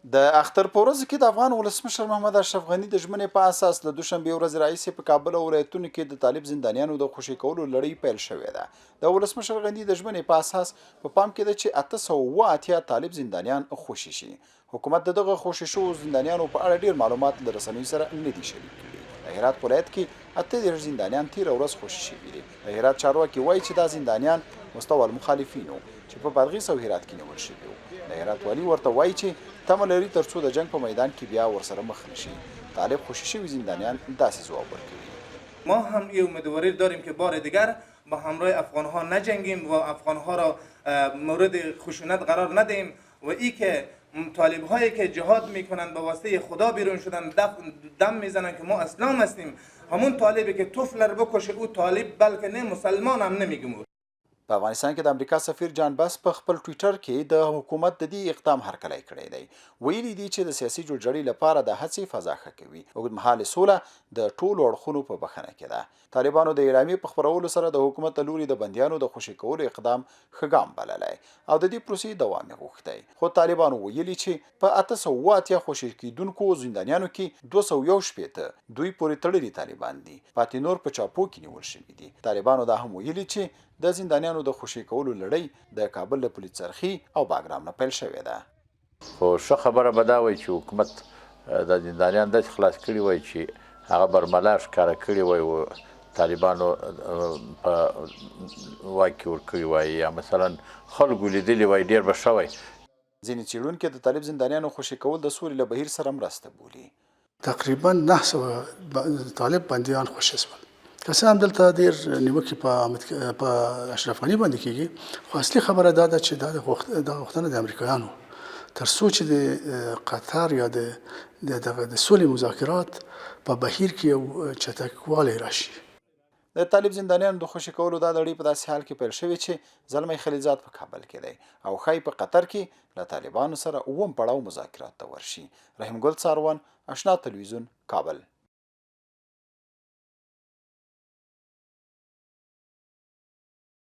د اختر په ورځو کې د افغان ولسمشر محمد اشرف غني د ژمنې په اساس له دوشنبې ورځې راهیسې په کابل او ولایتونو کې د طالب زندانیانو د خوشې کولو لړۍ پیل شوې ده. د ولسمشر غني د ژمنې په اساس په پام کې ده چې 887 طالب زندانیان خوشې شي. حکومت د دغه خوشې شوو زندانیانو په اړه ډېر معلومات له رسنیو سره نه دي شریک کړي. د هرات ولایت کې 38 زندانیان تېره ورځ خوشې شوي دي. د هرات چارواکي وايي چې دا زندانیان وسلهوال مخالفین وو چې په بادغیس او هرات کې نیول شوي وو. د هرات والي ورته وايي چې تمه لري ترڅو د جنګ په میدان کې بیا ورسره مخ نه شي. طالب خوشې شوي زندانیان داسې ځواب ورکوي. ما هم ای امیدواری داریم که بار دیگر با همراه افغانها نجنگیم و افغانها را مورد خشونت قرار ندهیم و ای که طالب هایی که جهاد میکنند به واسطه خدا بیرون شدن دم میزنند که ما اسلام هستیم همون طالبی که طفل رو بکشه او طالب بلکه نه مسلمان هم نمیگم او. په افغانستان کې د امریکا سفیر جان بس په خپل ټویټر کې د حکومت د دې اقدام هرکلی کړی دی. ویلي دي چې د سیاسي جوړجاړي لپاره دا هڅې فضا ښه کوي. اوږدمهالې سوله د ټولو اړخونو په بښنه کې ده. طالبانو د اعلامیې په خپرولو سره د حکومت له لوري د بندیانو د خوشې کولو اقدام ښه ګام بللی او د دې پروسې دوام یې غوښتی. خو طالبانو ویلي چې په 887 خوشې کېدونکو زندانیانو کې 261 دوی پورې تړلي طالبان دي، پاتې نور په چاپو کې نیول شوي دي. طالبانو دا هم ویلي چې د زندانیانو د خوشې کولو لړۍ د کابل له پل څرخي او باګرام نه پیل شوې ده. خو ښه خبره به دا وای چې حکومت دا زندانیان داسې خلاص کړي وای چې هغه برملا ښکاره کړي وای او طالبانو په واک کې ورکړي وای یا مثلا خلکو لیدلي وای ډېر به ښه وای. ځینې څېړونکي د طالب زندانیانو خوشې کول د سولې له بهیر سره مرسته بولي. تقریبا 900 طالب بندیان خوشې شول. که څه هم دلته ډېر نیوکې په په اشرف غني باندې کېږي، خو اصلي خبره دا ده چې دا دا غوښتنه د امریکایانو تر څو چې د قطر یا د دغه د سولې مذاکرات په بهیر کې یو چټکوالی راشي. د طالب زندانیانو د خوشې کولو دا لړۍ په داسې حال کې پیل شوې چې زلمی خلیلزاد په کابل کې دی او ښايي په قطر کې له طالبانو سره اووم پړاو مذاکرات ته ورشي. رحیم ګل څاروان، اشنا تلویزیون، کابل.